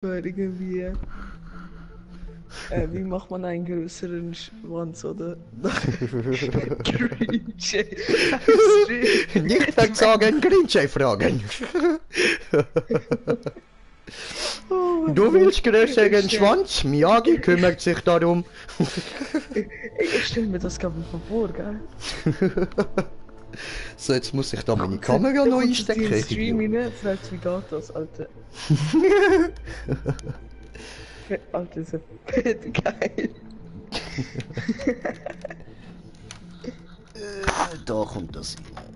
Irgendwie. Wie macht man einen größeren Schwanz oder? Green Jay. Nicht verzagen, Grinche fragen. Oh, Du willst größeren Schwanz? Miyagi kümmert sich darum. Ich stell mir das gar nicht mal vor, gell? So, jetzt muss ich da meine Kamera neu einstecken. Ich Stream rein, fragst wie geht das, Alter? Alter, ist ja fett geil. Da kommt das rein.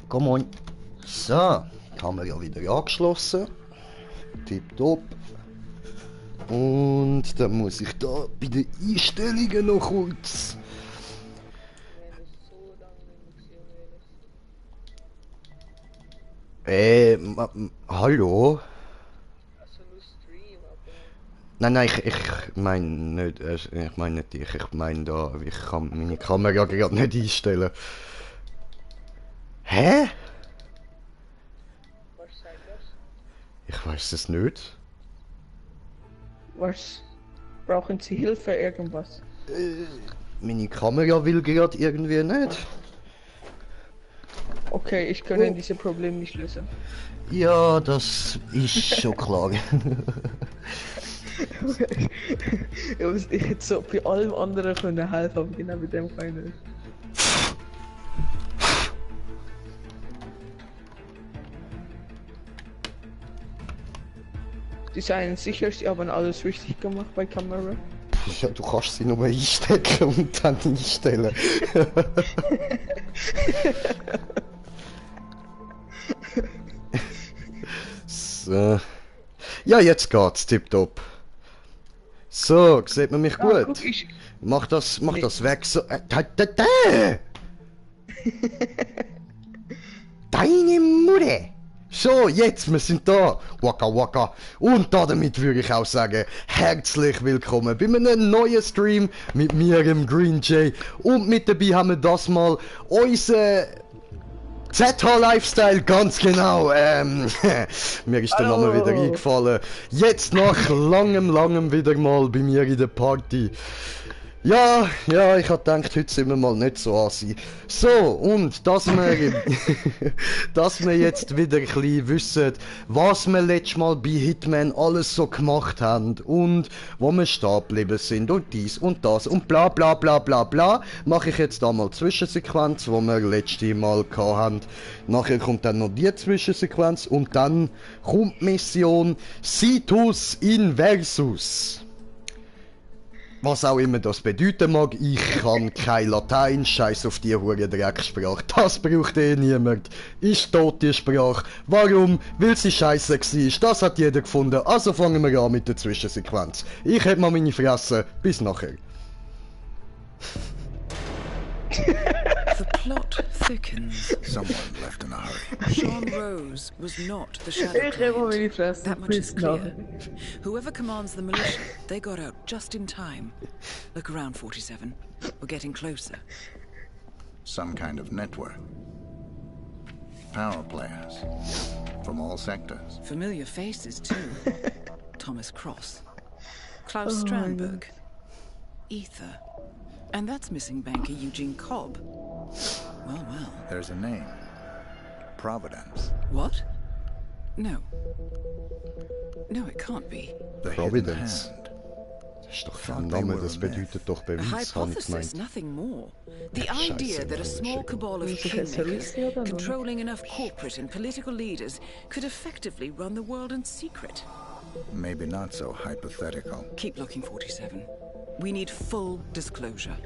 Komm on. So, Kamera wieder angeschlossen. Tipptopp. Und dann muss ich da bei den Einstellungen noch kurz. Hallo? Nein, ich meine nicht, ich meine nicht dich, ich meine da, ich kann meine Kamera gerade nicht einstellen. Hä? Ich weiß es nicht. Was? Brauchen Sie Hilfe, irgendwas? Meine Kamera will gerade irgendwie nicht. Okay, ich kann diese Probleme nicht lösen. Ja, das ist schon klar. Ich hätte so bei allem anderen können helfen, aber genau mit dem kann ich nicht. Sie seien sicher, sie haben alles richtig gemacht bei Kamera. Ja, du kannst sie nur einstecken und dann einstellen. So. Ja, jetzt geht's, tipptopp. So, sieht man mich gut? Guck, Mach das weg, so. Deine Mutter! So, jetzt, wir sind da. Waka waka. Und damit würde ich auch sagen, herzlich willkommen bei einem neuen Stream mit mir, dem Green Jay. Und mit dabei haben wir das mal unser ZH Lifestyle, ganz genau. Mir ist der Name wieder eingefallen. Jetzt nach langem wieder mal bei mir in der Party. Ja, ich hab gedacht, heute sind wir mal nicht so assi. So, und dass wir, dass wir jetzt wieder ein bisschen wissen, was wir letztes Mal bei Hitman alles so gemacht haben und wo wir stehen geblieben sind und dies und das und bla bla bla bla bla, mache ich jetzt da mal Zwischensequenz, wo wir letztes Mal hatten. Nachher kommt dann noch die Zwischensequenz und dann kommt Mission Situs Inversus. Was auch immer das bedeuten mag, ich kann kein Latein, scheiß auf die hure Drecksprache. Das braucht eh niemand. Ist tot die Sprache. Warum? Weil sie scheiße war. Das hat jeder gefunden. Also fangen wir an mit der Zwischensequenz. Ich hätte mal meine Fresse. Bis nachher. The plot thickens. Someone left in a hurry. Sean Rose was not the Shadow Client. That much is clear. Whoever commands the militia, they got out just in time. Look around, 47. We're getting closer. Some kind of network. Power players. From all sectors. Familiar faces, too. Thomas Cross. Klaus Strandberg. Ether. And that's missing banker Eugene Cobb. Well. There's a name. Providence. What? No. No, it can't be. The Providence. Hidden Hand. Das ist doch kein Name, das bedeutet doch A Beweis, habe ich hypothesis, gemeint. nothing more. The idea that a small cabal of kingmakers, controlling enough corporate and political leaders, could effectively run the world in secret. Maybe not so hypothetical. Keep looking, 47. We need full disclosure.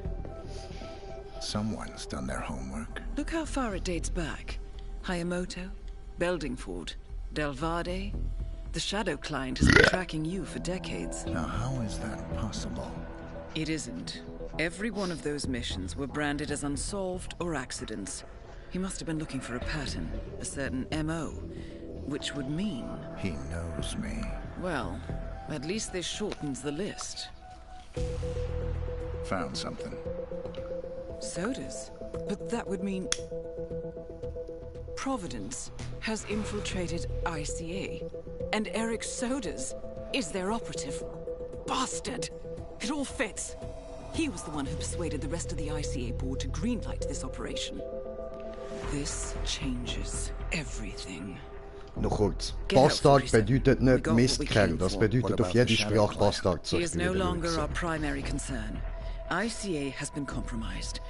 Someone's done their homework. Look how far it dates back. Hayamoto, Beldingford, Delvade. The Shadow Client has been tracking you for decades. Now, how is that possible? It isn't. Every one of those missions were branded as unsolved or accidents. He must have been looking for a pattern, a certain MO, which would mean... He knows me. Well, at least this shortens the list. Found something. Sodas? But that would mean... Providence has infiltrated ICA. And Eric Sodas is their operative. Bastard! It all fits. He was the one who persuaded the rest of the ICA board to greenlight this operation. This changes everything. Noch kurz. Bastard bedeutet nicht Mistkerl, das bedeutet auf jede Sprache Bastard. He is no longer our primary concern. ICA has been compromised.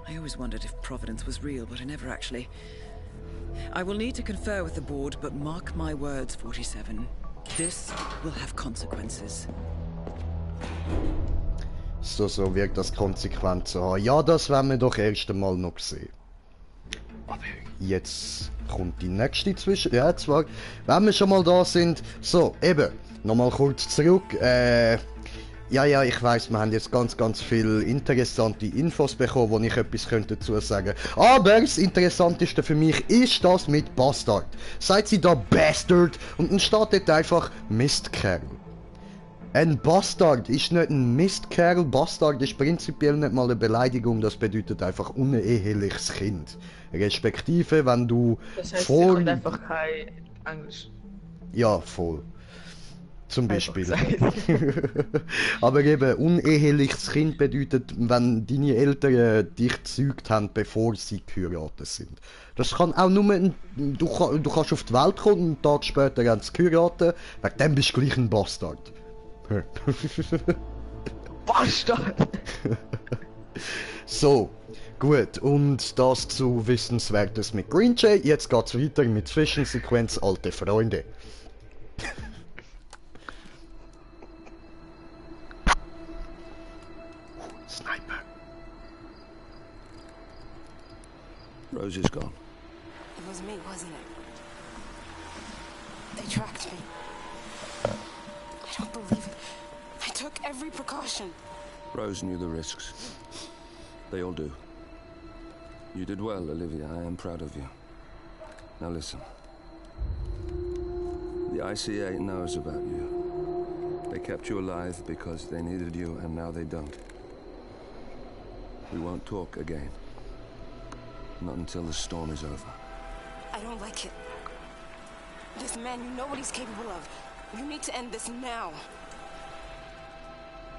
I always wondered if Providence was real, but I never actually... I will need to confer with the board, but mark my words, 47. This will have consequences. So wirkt das Konsequenzen haben. Ja, das werden wir doch erst einmal noch sehen. Aber jetzt kommt die nächste zwischen. Ja, zwar, wenn wir schon mal da sind. So, eben, nochmal kurz zurück. Ja, ich weiss, wir haben jetzt ganz viele interessante Infos bekommen, wo ich etwas dazu sagen könnte. Aber das Interessanteste für mich ist das mit Bastard. Sagt sie da Bastard und dann steht dort einfach Mistkerl. Ein Bastard ist nicht ein Mistkerl. Bastard ist prinzipiell nicht mal eine Beleidigung, das bedeutet einfach uneheliches Kind. Respektive, wenn du das heißt, vor... Das einfach kein Englisch. Ja, voll. Zum Beispiel. Aber eben, uneheliches Kind bedeutet, wenn deine Eltern dich gezeugt haben, bevor sie geheiratet sind. Das kann auch nur, du kannst auf die Welt kommen und einen Tag später haben sie geheiratet, wegen dem bist du gleich ein Bastard. Bastard! So, gut, und das zu Wissenswertes mit Green Jay. Jetzt geht's weiter mit Zwischensequenz Alte Freunde. Sniper. Rose is gone. It was me, wasn't it? They tracked me. I don't believe it. I took every precaution. Rose knew the risks. They all do. You did well, Olivia. I am proud of you. Now listen. The ICA knows about you. They kept you alive because they needed you, and now they don't. We won't talk again. Not until the storm is over. I don't like it. This man, you know what he's capable of. You need to end this now.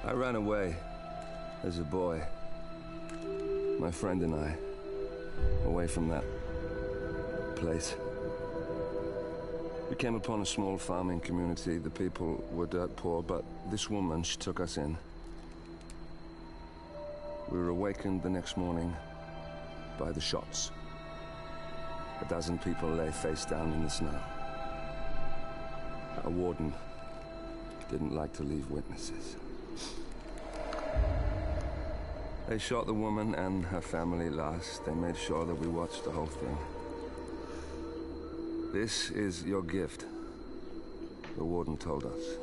I ran away as a boy. My friend and I. Away from that place. We came upon a small farming community. The people were dirt poor, but this woman, she took us in. We were awakened the next morning by the shots. A dozen people lay face down in the snow. Our warden didn't like to leave witnesses. They shot the woman and her family last. They made sure that we watched the whole thing. This is your gift, the warden told us.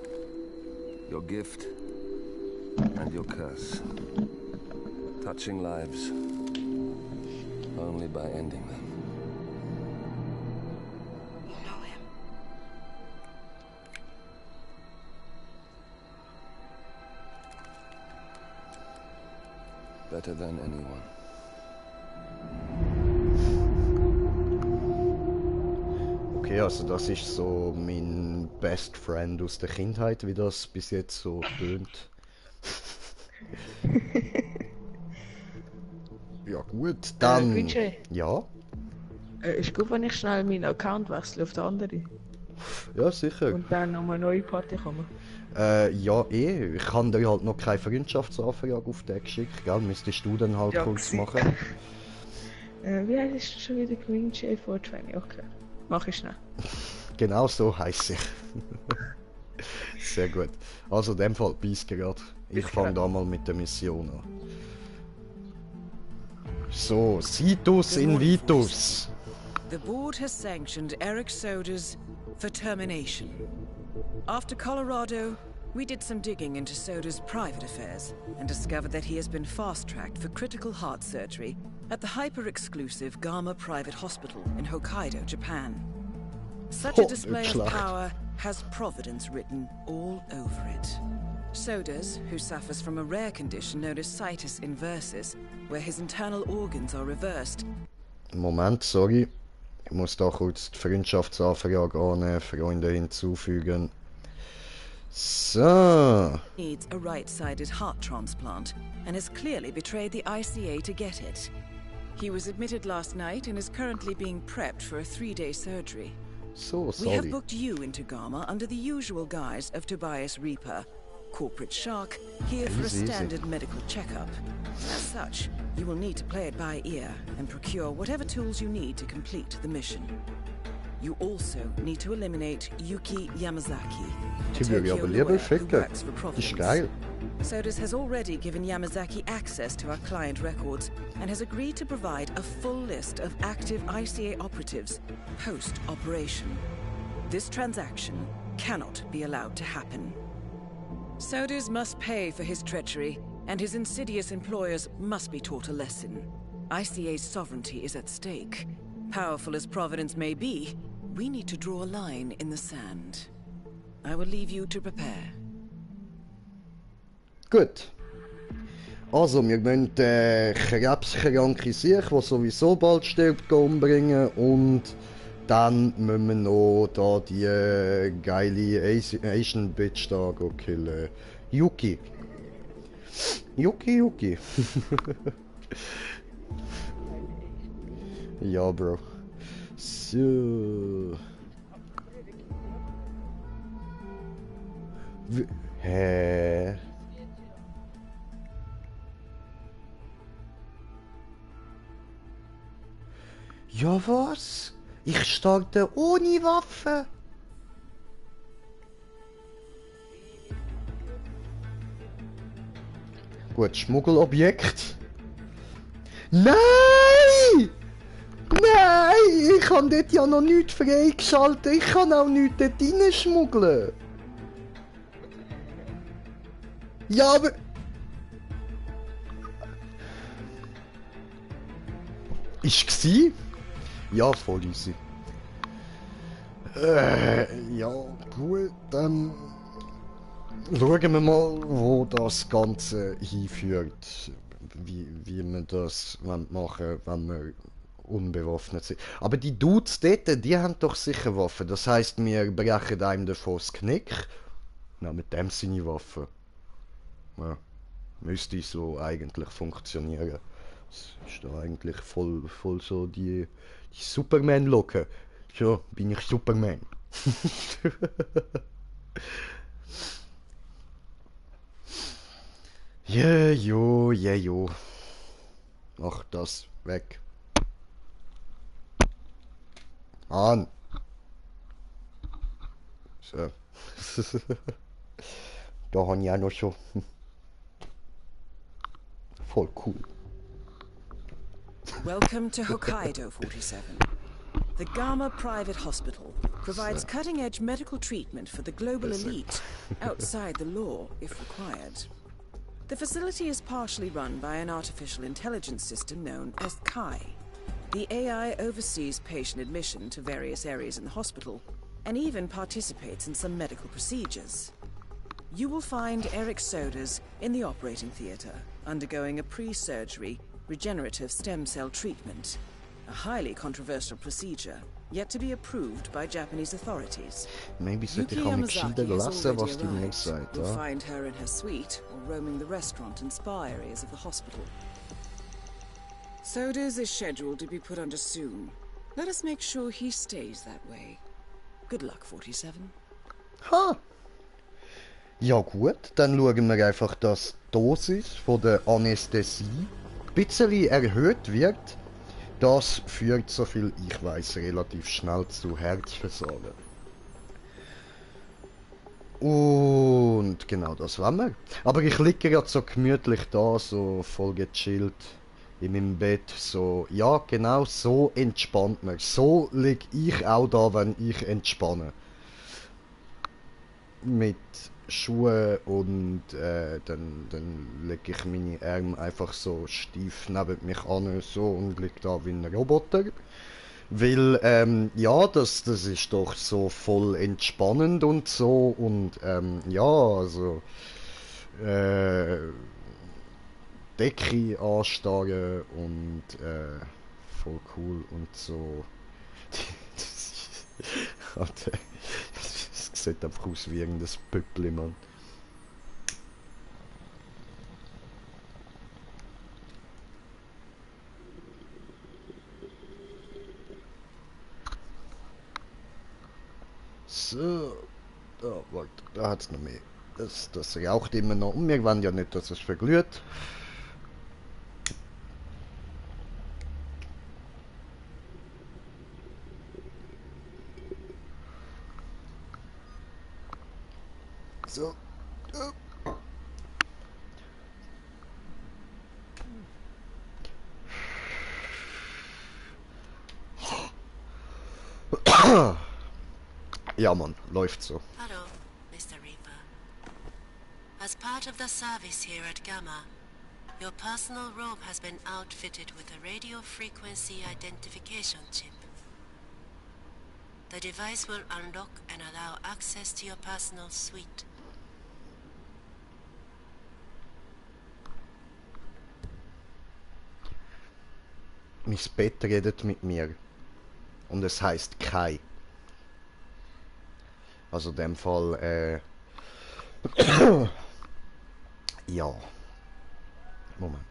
Your gift and your curse. Touching lives only by ending them. You know him. Better than anyone. Okay, also das ist so mein Best Friend aus der Kindheit, wie das bis jetzt so tönt. Ja gut, dann... ja? Ist gut, wenn ich schnell meinen Account wechsle auf den anderen. Ja, sicher. Und dann noch eine neue Party kommen. Ja, ich habe dir halt noch keine Freundschaftsanfrage auf den geschickt, gell? Müsstest du dann halt ja, kurz machen. Wie heißt es schon wieder? Green Jay 420, okay. Mach ich schnell. Genau so heisst ich. Sehr gut. Also in dem Fall, bis gerade. Ich fange da mal mit der Mission an. So, Situs Invitus. The board has sanctioned Eric Sodas for termination. After Colorado, we did some digging into Soda's private affairs and discovered that he has been fast-tracked for critical heart surgery at the hyper-exclusive Gama Private Hospital in Hokkaido, Japan. Such a display of power has Providence written all over it. Sodas, who suffers from a rare condition known as situs inversus, where his internal organs are reversed. Moment, sorry. Ich muss da kurz die Freundschaftsanfrage annehmen, Freunde hinzufügen. So. Needs a right-sided heart transplant and has clearly betrayed the ICA to get it. He was admitted last night and is currently being prepped for a 3-day surgery. So, We have sorry. booked you into Gamma under the usual guise of Tobias Reaper, corporate shark, here for a Easy, easy. standard medical checkup. As such, you will need to play it by ear and procure whatever tools you need to complete the mission. You also need to eliminate Yuki Yamazaki, Die würde ich aber lieber who ficken. works for Das ist Providence. geil. Sodas has already given Yamazaki access to our client records and has agreed to provide a full list of active ICA operatives post-operation. This transaction cannot be allowed to happen. Sodas must pay for his treachery, and his insidious employers must be taught a lesson. ICA's sovereignty is at stake. Powerful as Providence may be, we need to draw a line in the sand. I will leave you to prepare. Gut. Also, wir müssen krebskranke Sieg, die sowieso bald stirbt, umbringen. Und dann müssen wir noch da die geile Asian Bitch da killen. Yuki. Yuki. Ja, Bro. So. Hä? Ja, was? Ich starte ohne Waffe. Gut, Schmuggelobjekt. Nein! Nein! Ich habe dort ja noch nichts freigeschaltet. Ich kann auch nichts dort reinschmuggeln. Ja, aber... Ist gsi? Ja, voll easy. Ja, gut, dann schauen wir mal, wo das Ganze hinführt. Wie wir das machen, wenn wir unbewaffnet sind. Aber die Dudes dort, die haben doch sicher Waffen. Das heisst, wir brechen einem davon das Knick. Na, mit dem seine Waffe. Ja, müsste so eigentlich funktionieren. Das ist da eigentlich voll so die Superman-Locke. Ja, bin ich Superman. Jo. Ach, das weg. An. So. Da habe ich auch noch schon. Voll cool. Welcome to Hokkaido 47. The Gamma Private Hospital provides cutting-edge medical treatment for the global elite, outside the law if required. The facility is partially run by an artificial intelligence system known as Kai. The AI oversees patient admission to various areas in the hospital, and even participates in some medical procedures. You will find Eric Sodas in the operating theatre, undergoing a pre-surgery regenerative stem cell treatment. A highly controversial procedure, yet to be approved by Japanese authorities. Maybe sollte ich Yuki auch mal Yamazaki gescheiter has lassen, was already die mir arrived. sagt. You'll Ja? find her in her suite or roaming the restaurant and spa areas of the hospital. Sodas is scheduled to be put under soon. Let us make sure he stays that way. Good luck, 47. Ha! Ja gut, dann schauen wir einfach, dass die Dosis von der Anästhesie ein bisschen erhöht wird. Das führt, soviel ich weiß, relativ schnell zu Herzversagen. Und genau das wollen wir. Aber ich liege gerade so gemütlich da, so voll gechillt in meinem Bett. So, ja genau, so entspannt man. So liege ich auch da, wenn ich entspanne. Mit Schuhe und dann lege ich meine Arme einfach so steif neben mich an so und liege da wie ein Roboter. Weil, ja, das ist doch so voll entspannend und so und ja, also Decke anstarren und voll cool und so. Alter, das sieht einfach aus wie irgendein Püppli, Mann. So, warte, da hat es noch mehr. Das raucht immer noch. Und wir wollen ja nicht, dass es verglüht. So. Ja, Mann, läuft so. Hello, Mr. Reaper. As part of the service here at Gamma, your personal robe has been outfitted with a radio frequency identification chip. The device will unlock and allow access to your personal suite. Mein Bett redet mit mir. Und es heißt Kai. Also in dem Fall, ja. Moment.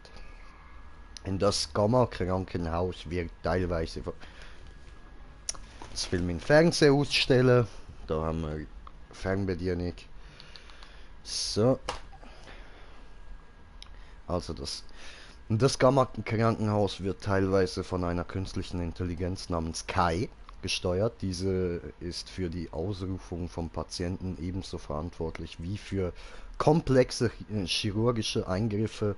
In das Gamma-Krankenhaus wird teilweise das Film in Fernsehen ausstellen. Da haben wir Fernbedienung. So. Also das Gamma-Krankenhaus wird teilweise von einer künstlichen Intelligenz namens Kai gesteuert. Diese ist für die Ausrufung von Patienten ebenso verantwortlich wie für komplexe chirurgische Eingriffe.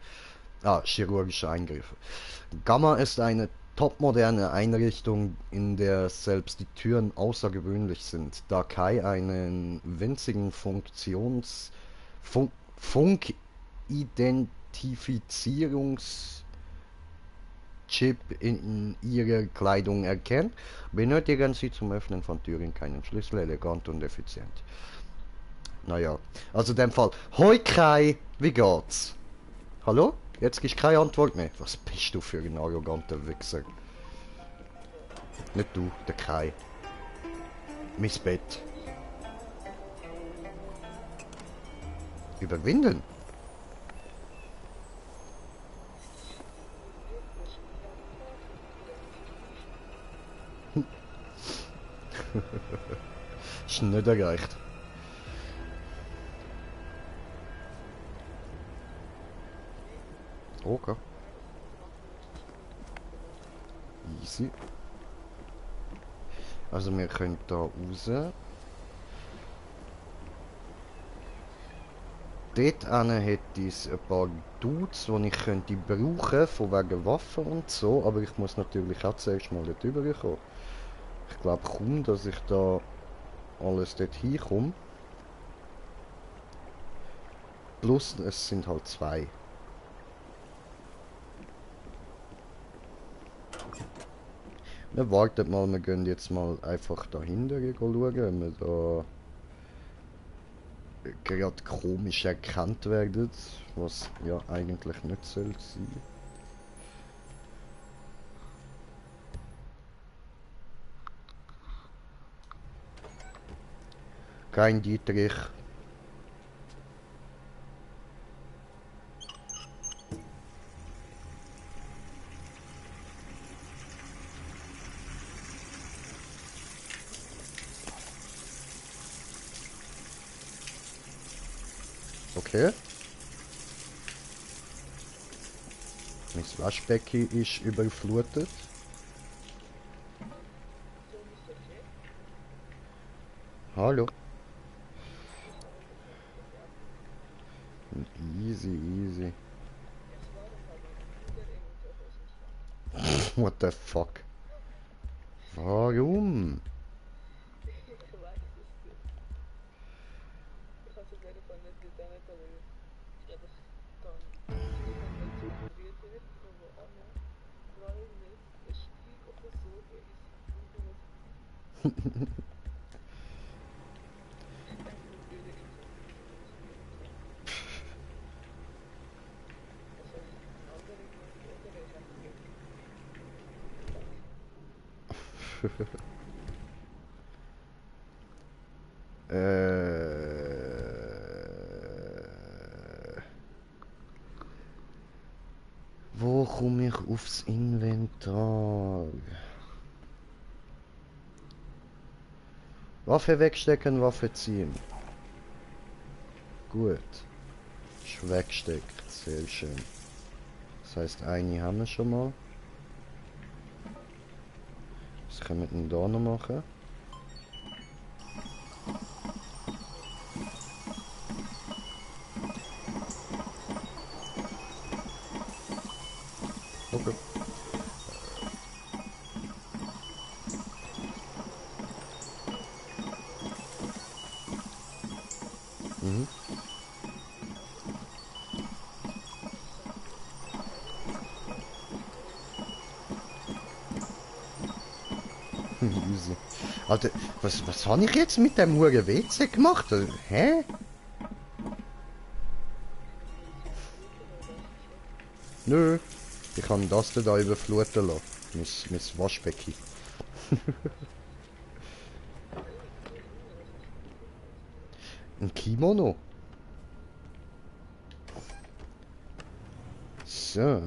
Gamma ist eine topmoderne Einrichtung, in der selbst die Türen außergewöhnlich sind, da Kai einen winzigen Funkidentifizierungschip in ihrer Kleidung erkennt, benötigen sie zum Öffnen von Türen keinen Schlüssel, elegant und effizient. Naja, also in dem Fall. Hoi Kai, wie geht's? Hallo? Jetzt gibst du keine Antwort mehr. Was bist du für ein arroganter Wichser? Nicht du, der Kai. Mein Bett. Überwinden? Ist nicht erreicht. Okay. Easy. Also wir können da raus. Dort hätte ich ein paar Dudes, die ich könnte brauchen, von wegen Waffen und so, aber ich muss natürlich auch zuerst mal dort rüberkommen. Ich glaube kaum, dass ich da alles dort hinkomme. Plus es sind halt zwei. Wir warten mal, wir gehen jetzt mal einfach dahinter schauen, wenn wir da gerade komisch erkannt werden, was ja eigentlich nicht soll sein. Kein Dietrich. Okay. Mein Waschbecken ist überflutet. Hallo. Easy, easy. What the fuck? Warum? Wo komme ich aufs Inventar? Waffe wegstecken, Waffe ziehen. Gut. Ist weggesteckt, sehr schön. Das heißt, eine haben wir schon mal. Was können wir denn da noch machen? Okay. Mhm. Easy. Alter, was habe ich jetzt mit dem Huren WC gemacht? Hä? Nö, ich kann das da überfluten lassen. Mein Waschbecken. Ein Kimono. So.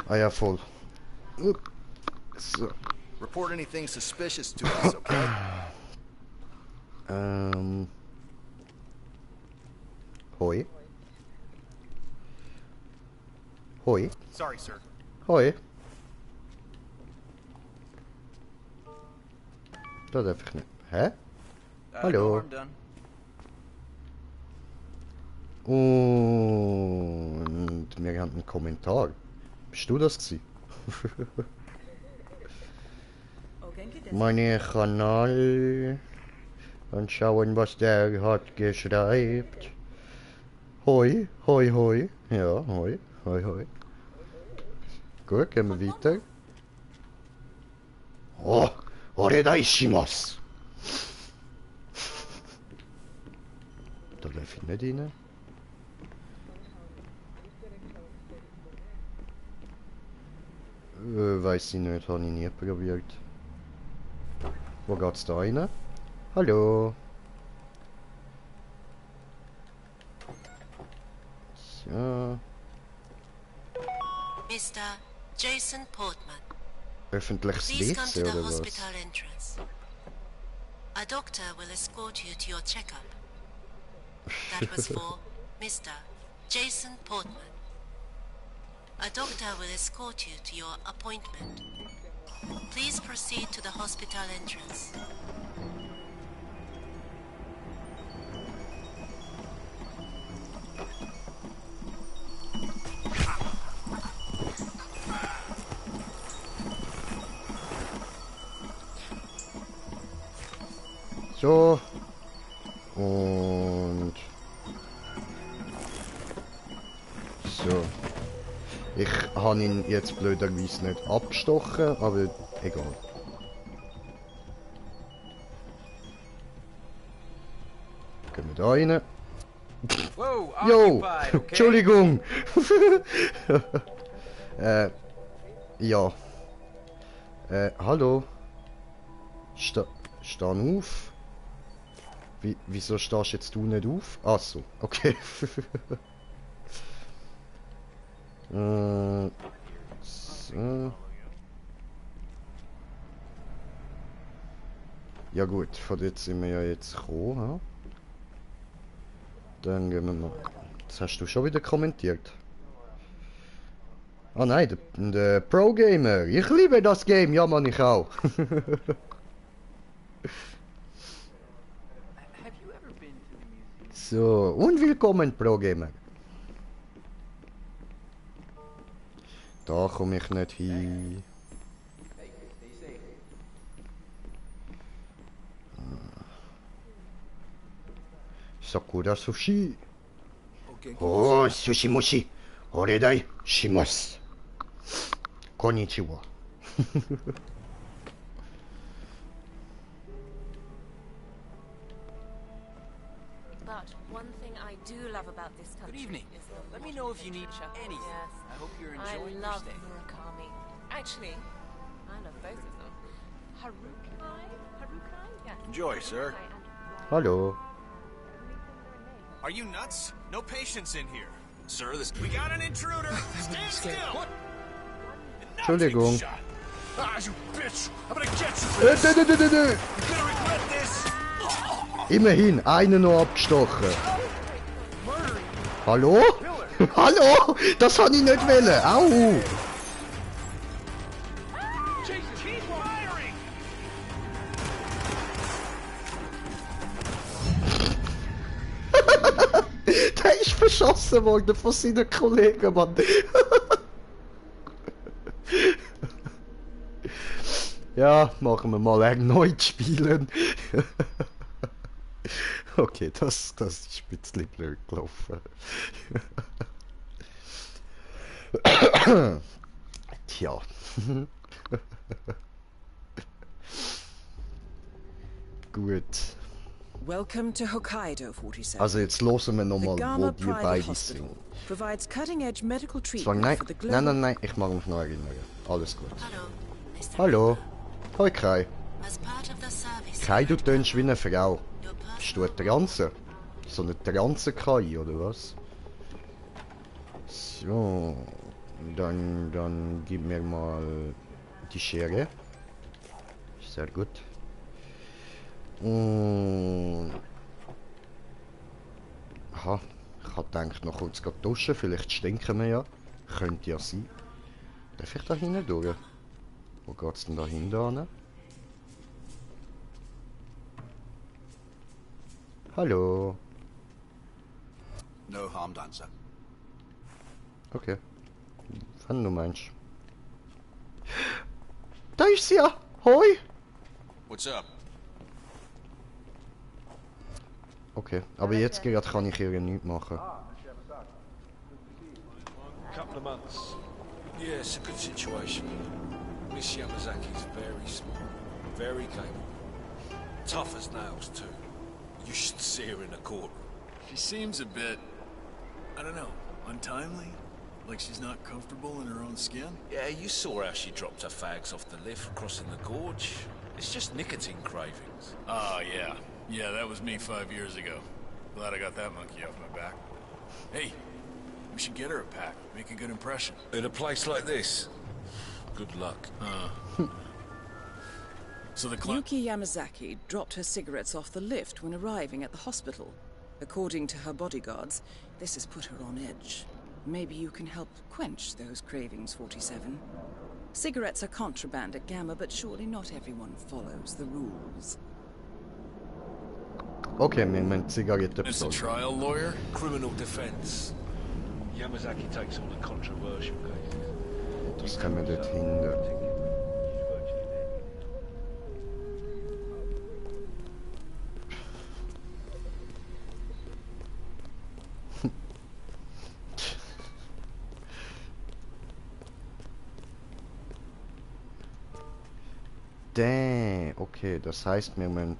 Ah ja, voll. So. Report anything suspicious to us, okay? Hoi. Hoi. Sorry, sir. Hoi. Das darf ich nicht. Hä? Hallo. No harm done. Und wir haben einen Kommentar. Bist du das gewesen? Meine Kanal und schauen, was der hat geschreibt. Hoi, hoi, hoi. Ja, hoi, hoi, hoi. Gut, gehen wir weiter. Oh, oredaishimasu. Da darf ich nicht rein. Weiß ich nicht, habe ich nie probiert. Wo geht's da rein? Hallo. So. Mr. Jason Portman, Öffentliches please come to WC the oder was? hospital entrance. A doctor will escort you to your checkup. That was for Mr. Jason Portman. A doctor will escort you to your appointment. Please proceed to the hospital entrance. So. Und... So. Ich habe ihn jetzt blöderweise nicht abgestochen, aber egal. Gehen wir da rein. Whoa, Jo! occupied, okay? Entschuldigung! Ja. Hallo? Steh auf. Wieso stehst jetzt du nicht auf? Ach so, okay. So. Ja gut, von dort sind wir ja jetzt gekommen. Ja? Dann gehen wir mal. Das hast du schon wieder kommentiert. Ah nein, der Pro Gamer. Ich liebe das Game, ja Mann, ich auch. So, und willkommen Pro Gamer. Da komme ich nicht hin. Sakura Sushi. Oh, Sushi Mushi. Oredai shimasu. Konnichiwa. But one thing I do love about this country Good evening. is the Let me know if you need anything. Yes. I hope you're I enjoying your love stay. Murakami. Actually, I love both of them. Harukai? Yeah. Enjoy, sir. Hallo. Are you nuts? No patients in here. Sir, this... We got an intruder! Stand still! Entschuldigung. Ah, you bitch! I'm gonna get you for this! You're gonna regret this! Immerhin, einen noch abgestochen. Hallo? Hallo? Das habe ich nicht wollen. Au! Jesus, he's firing! Der ist verschossen worden von seinen Kollegen, Mann. Ja, machen wir mal erneut spielen. Okay, das ist ein bisschen blöd gelaufen. Tja. Gut. Welcome to Hokkaido 47. Also jetzt hören wir nochmal, The wo Gamma die Private beide Hospital sind. provides cutting-edge medical Zwar, treatment nein, for the global... nein, ich mag mich noch erinnern. Alles gut. Hallo, Mr. Hallo. Hoi Kai. As part of the service, Kai, du tönst wie eine Frau. your Bist du eine Transe? So eine Transe-KI, oder was? So. Dann gib mir mal die Schere. Sehr gut. Und... Aha, ich hab gedacht, noch kurz duschen, vielleicht stinken wir ja. Könnte ja sein. Darf ich da hinten durch? Wo geht's denn da hinten hin? Hallo. No harm done, sir. Okay. Wenn du meinst. Da ist sie ja! Hoi! What's up? Okay, aber jetzt gerade kann ich ihr nichts machen. Couple of months. Yeah, it's a good situation. Miss Yamazaki's very smart, very capable. Tough as nails, too. You should see her in the courtroom. She seems a bit, I don't know, untimely? Like she's not comfortable in her own skin? Yeah, you saw how she dropped her fags off the lift crossing the gorge. It's just nicotine cravings. Oh, yeah. Yeah, that was me 5 years ago. Glad I got that monkey off my back. Hey, we should get her a pack. Make a good impression. In a place like this? Good luck. So the Yuki Yamazaki dropped her cigarettes off the lift when arriving at the hospital. According to her bodyguards, this has put her on edge. Maybe you can help quench those cravings, 47. Cigarettes are contraband at Gamma, but surely not everyone follows the rules. Okay, wir müssen Zigaretten It's a besorgen. trial lawyer? Criminal defense. Yamazaki takes all the controversial cases. Das können wir dort hinten. Damn, okay, das heißt, wir müssen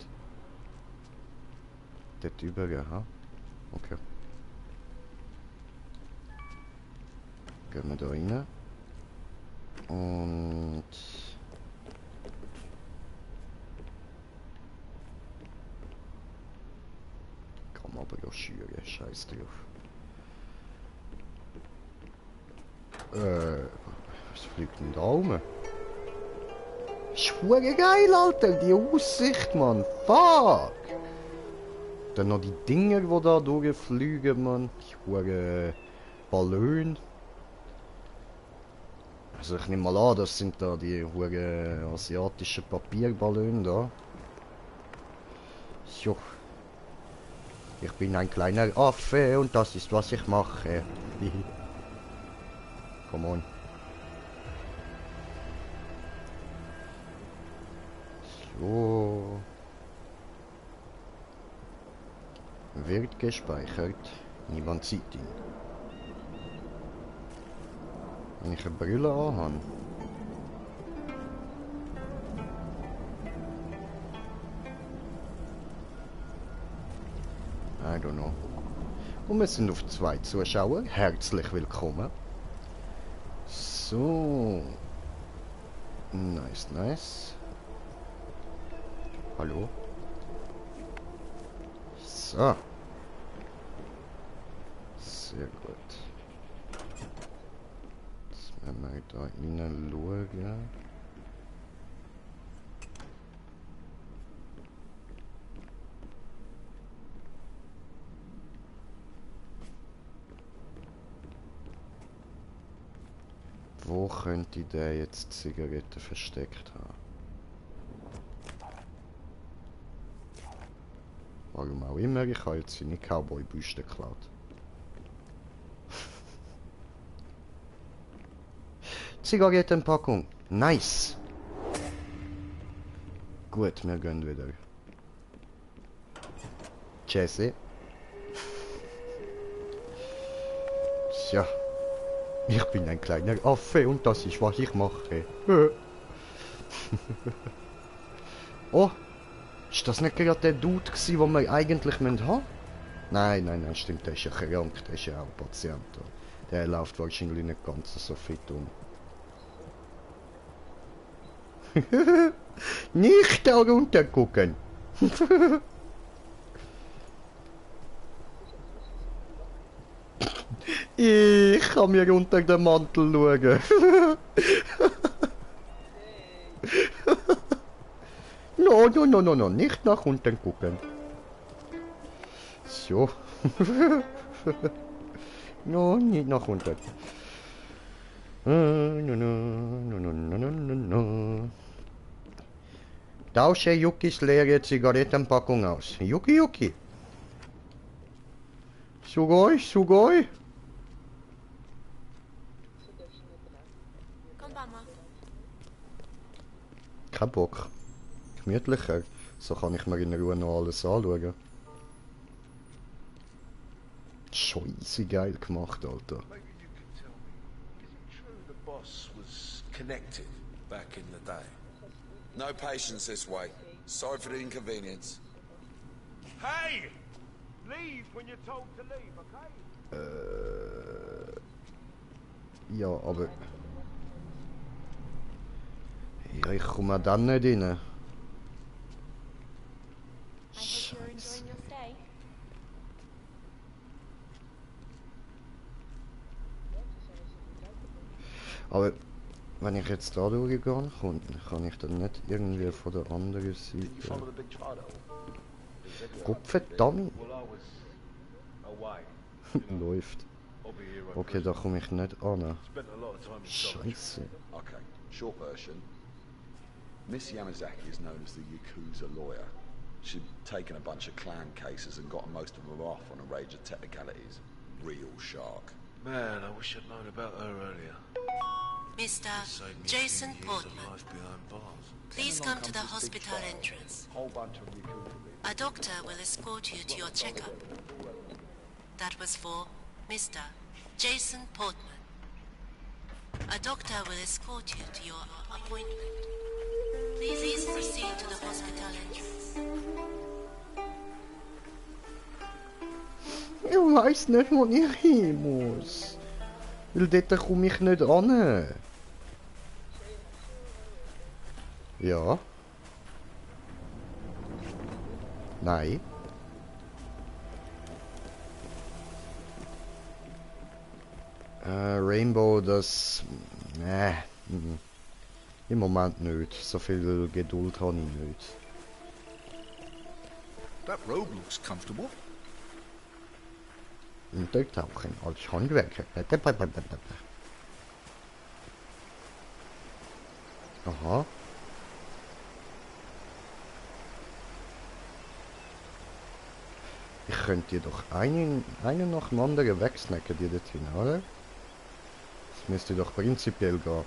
dort übergehen, ha? Okay. Gehen wir da rein. Und... Kann man aber ja schüren, scheiß drauf. Was fliegt denn da rum? Ist verdammt geil, Alter, die Aussicht, Mann. Fuck! Dann noch die Dinger, die da durchfliegen, Mann. Die verdammt Ballone. Also ich nehme mal an, das sind da die verdammt asiatischen Papierballone da. So. Ich bin ein kleiner Affe und das ist, was ich mache. Come on. So. Wird gespeichert. Niemand sieht ihn. Wenn ich eine Brille anhabe. I don't know. Und wir sind auf 2 Zuschauer. Herzlich willkommen. So. Nice, nice. Hallo? So. Sehr gut. Wenn wir da reinschauen. Wo könnte der jetzt Zigaretten versteckt haben? Warum auch immer, ich habe jetzt seine Cowboy-Büste geklaut. Zigarettenpackung. Nice. Gut, wir gehen wieder. Jesse. Tja. Ich bin ein kleiner Affe und das ist, was ich mache. Oh. Ist das nicht gerade der Dude gewesen, den wir eigentlich haben müssen? Nein, nein, nein, stimmt, der ist ja krank, der ist ja auch Patient. Der läuft wahrscheinlich nicht ganz so fit um. Nicht da runter gucken. Ich kann mir unter den Mantel schauen. No, nicht nach unten gucken. So. No, nicht nach unten. No. Tausche Yukis leere Zigarettenpackung aus. Yuki. Sugoi. Komm, Mama. Kein Bock. Gemütlicher. So kann ich mir in Ruhe noch alles anschauen. Scheiße geil gemacht, Alter. Maybe you can tell me, is it true the boss was connected back in the day? No patience this way. Sorry for the inconvenience. Hey! Leave when you're told to leave, okay? Ja, aber... Ja, ich komme dann nicht rein. Scheiße. Aber wenn ich jetzt da durchgehe, kann ich dann nicht irgendwie von der anderen Seite... Gottverdammt! Läuft. Okay, da komme ich nicht an. Scheiße. Okay, short version. Miss Yamazaki is known as the Yakuza lawyer. She'd taken a bunch of clan cases and gotten most of them off on a range of technicalities. Real shark. Man, I wish I'd known about her earlier. Mr. Jason Portman, please come to the hospital entrance. A doctor will escort you to your checkup. That was for Mr. Jason Portman. A doctor will escort you to your appointment. Please proceed to the hospital entrance. Ich weiss nicht, wo ich hin muss. Weil dort komme ich nicht an. Ja. Nein. Rainbow, das... Im Moment nicht. So viel Geduld habe ich nicht. That robe looks comfortable. Untertauchen als Handwerker. Aha. Ich könnte dir doch einen nach dem anderen wegsnacken, die dort hin, oder? Das müsste doch prinzipiell gehen.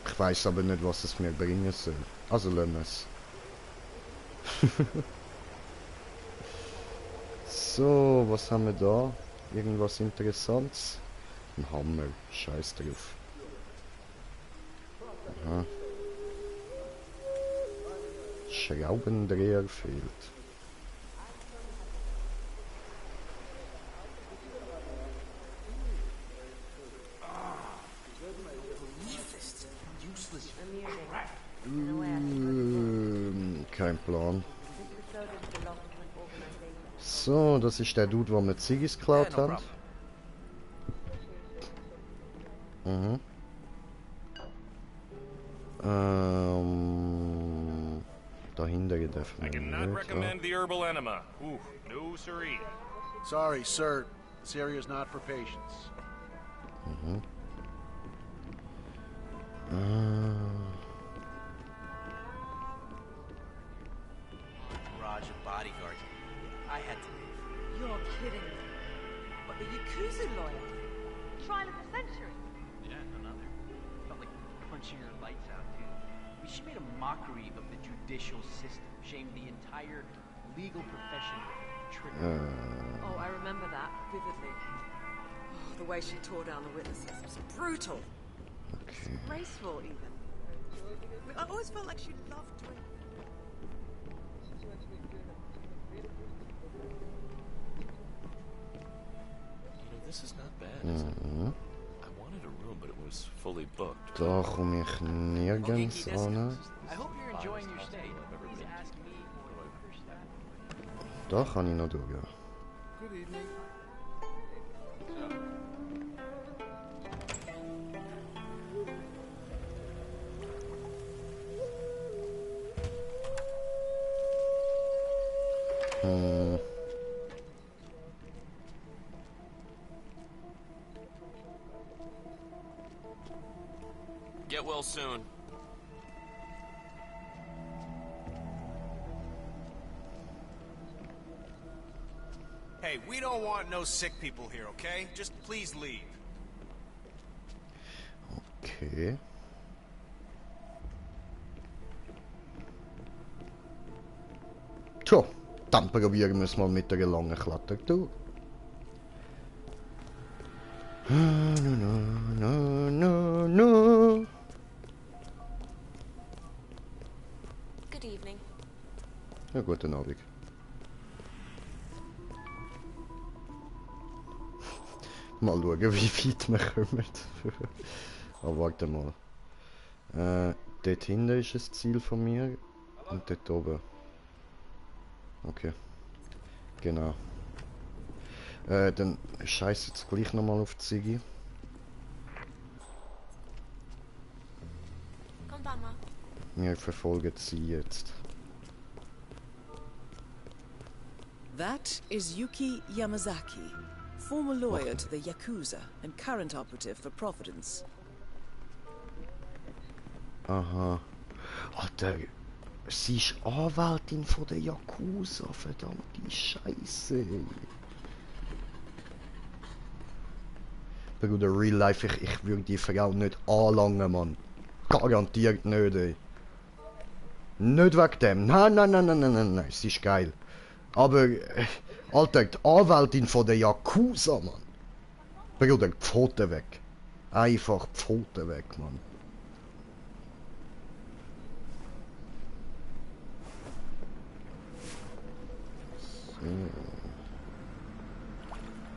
Ich weiß aber nicht, was es mir bringen soll. Also lassen wir es. So, was haben wir da? Irgendwas Interessantes? Ein Hammer. Scheiß drauf. Aha. Schraubendreher fehlt. Kein Plan. So, das ist der Dude, der mit Ziggis geklaut hat. Mhm. Dahinter geht I cannot recommend the herbal enema. Ooh, no siree. Sorry, sir. This area is not for patients. Mhm. Roger, bodyguard. I had to leave. You're kidding me. But the Yakuza lawyer? Trial of the century? Yeah, another. Felt like punching her lights out, dude. I mean, she made a mockery of the judicial system, shamed the entire legal profession. Oh, I remember that vividly. Oh, the way she tore down the witnesses was brutal. Okay. Graceful, even. I always felt like she loved doing. This is not bad, is it? I wanted a room, but it was fully booked. Da komme ich nirgends an. I hope you're enjoying your stay. Please ask me or your staff. Da kann ich noch durchgehen. Good evening. Get well soon. Hey, we don't want no sick people here, okay? Just please leave. Okay. Tja, dann probieren wir es mal mit der langen Klettertour. Good evening. Ja, guten Abend. Mal schauen, wie weit wir kommen. Aber warte mal. Dort hinten ist ein Ziel von mir. Und dort oben. Okay. Genau. Dann scheiß jetzt gleich nochmal auf die Ziggy. Wir verfolgen sie jetzt. That is Yuki Yamazaki, former lawyer to the Yakuza and current operative for Providence. Aha. Alter, sie ist Anwältin von der Yakuza, verdammte Scheiße. Bruder, real life, ich würde die Frau nicht anlangen, Mann. Garantiert nicht, ey. Nicht wegen dem. Nein, sie ist geil. Aber, Alter, die Anwältin von der Yakuza, Mann. Bruder, die Pfoten weg. Einfach die Pfoten weg, Mann.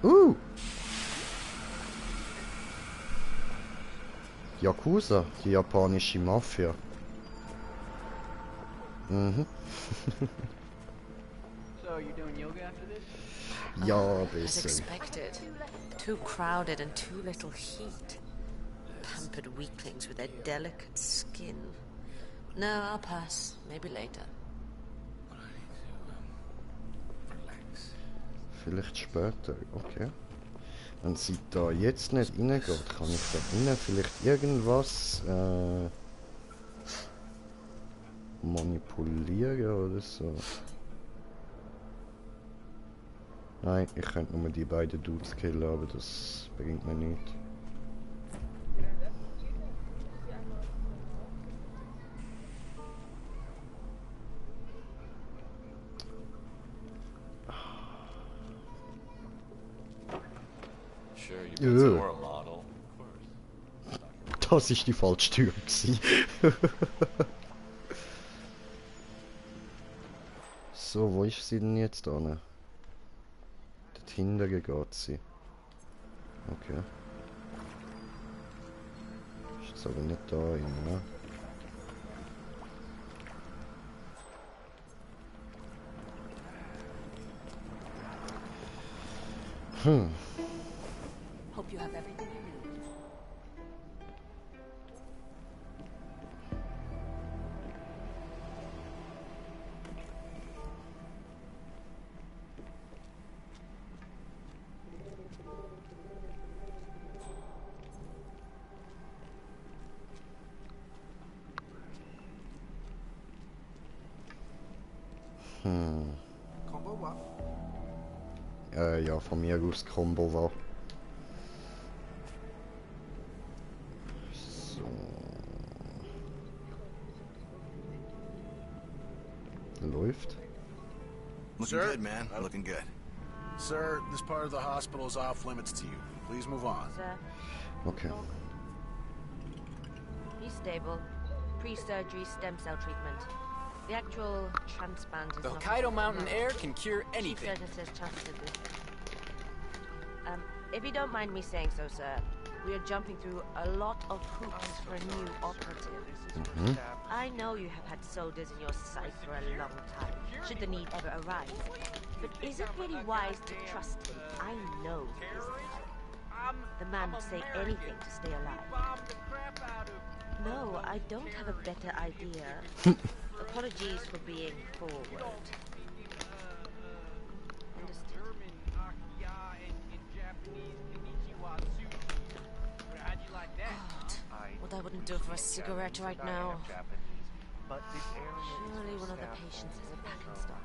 So. Yakuza, die japanische Mafia. Mhm. So, you're doing yoga after this? Ja, As besser. expected. Too crowded and too little heat. Pampered weaklings with their delicate skin. No, I'll pass. Maybe later. Vielleicht später, okay. Wenn sie da jetzt nicht reingeht, kann ich da innen vielleicht irgendwas manipulieren oder so. Nein, ich könnte nur die beiden Dudes killen, aber das bringt mir nichts. Das ist die falsche Tür gewesen. So, wo ist sie denn jetzt an? Dort hinten geht sie. Okay. Ist jetzt aber nicht da rein, ne? Hope you have everything you need. Ja, von mir aus Combo war. So. Läuft. Looking good, man. Looking good. Sir, this part of the hospital is off limits to you. Please move on. Okay. He's stable. Pre-surgery stem cell treatment. The actual transplant is The not... Hokkaido mountain air can cure anything. If you don't mind me saying so, sir, we are jumping through a lot of hoops for a new operative. I know you have had soldiers in your sight for a long time, should the need ever arise. But is it really wise to trust him? I know he is the man would say anything to stay alive. No, I don't have a better idea. Apologies for being forward. What I wouldn't do for a cigarette right now. Surely one of the patients has a pack in stock.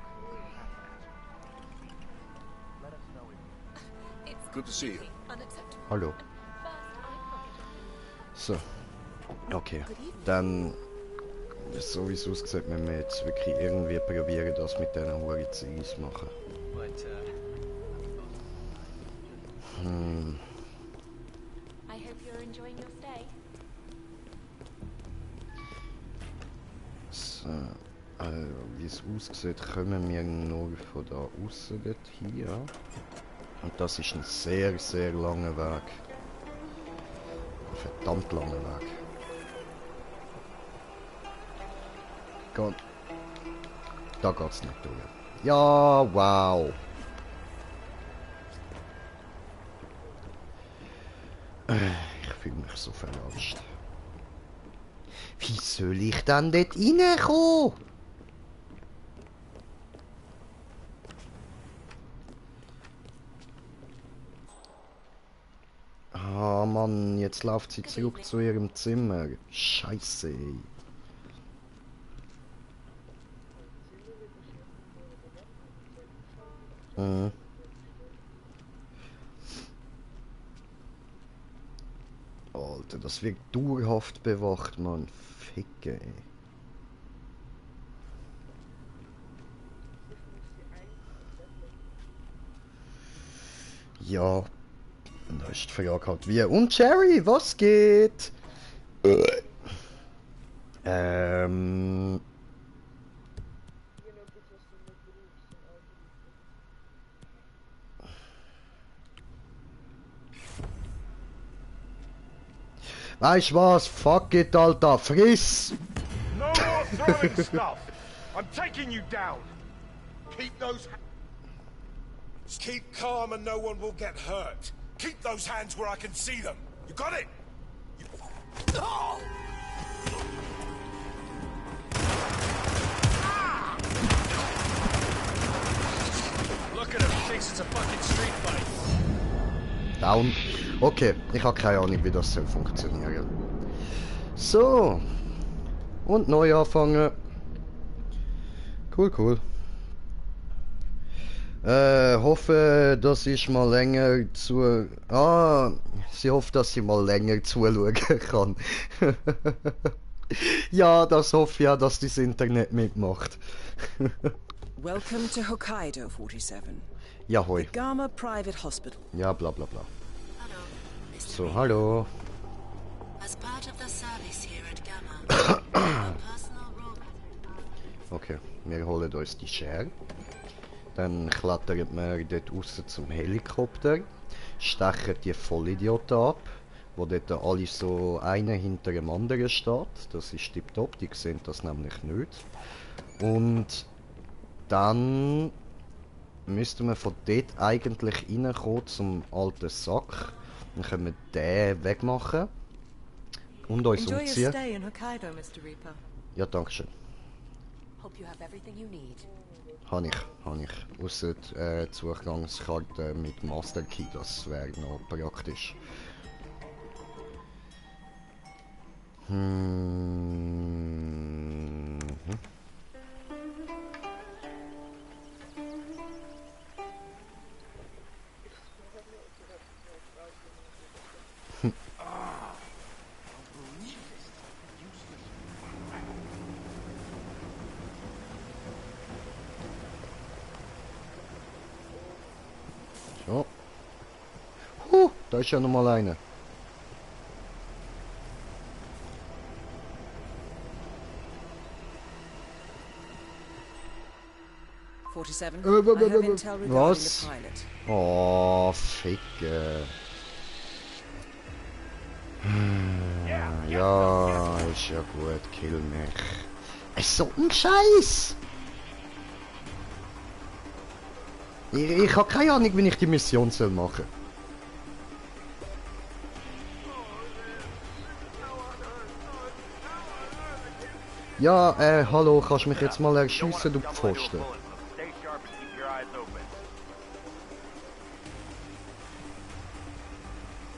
Good to see you. Hallo. So. Okay. Dann, so wie es aussieht, müssen wir jetzt wirklich irgendwie probieren, das mit diesen Horizont zu machen. I hope you're enjoying your stay. So, wie es aussieht, kommen wir nur von da außen hier. Und das ist ein sehr, sehr langer Weg. Ein verdammt langer Weg. Da geht's nicht durch. Ja, wow. Ich fühle mich so verarscht. Wie soll ich dann dort reinkommen? Ah Mann, jetzt läuft sie zurück zu ihrem Zimmer. Scheiße, ey. Alter, das wird dauerhaft bewacht, Mann. Ficke, ey. Ja. Da ist die Frage halt wie. Und Jerry, was geht? Weißt was? Fuck it, Alter. Friss! No more throwing stuff! I'm taking you down! Keep those... Keep calm and no one will get hurt. Keep those hands where I can see them. You got it? Oh! Look at him, thinks it's a fucking street fight. Down. Okay, ich habe keine Ahnung, wie das soll funktionieren. So. Und neu anfangen. Cool, cool. Hoffe, dass ich mal länger zu... sie hofft, dass sie mal länger zuschauen kann. Ja, das hoffe ich ja, dass das Internet mitmacht. Welcome to Hokkaido 47. Ja, hoi. The Gama Private Hospital. Ja, bla bla bla. So, hallo. As part of the service here at Gamma, a personal robot. Okay, wir holen uns die Schere. Dann klettern wir dort raus zum Helikopter. Stechen die Vollidioten ab, wo dort alle so einer hinter dem anderen steht. Das ist tipptopp, die sehen das nämlich nicht. Und dann müssten wir von dort eigentlich reinkommen zum alten Sack. Dann können wir den wegmachen und uns Enjoy your umziehen. stay in Hokkaido, Mr. Reaper. Ja, danke schön. Hope you have everything you need. Habe ich. Ausser die Zugangskarte mit Master Key, das wäre noch praktisch. Oh. Da ist ja noch mal einer. 47. I have intel regarding Was? the pilot. Oh, Ficke. Ja, ist ja gut, kill mich. Es ist so ein Scheiß. Ich habe keine Ahnung, wie ich die Mission soll machen. Ja, hallo, kannst du mich jetzt mal erschiessen, du Pfosten?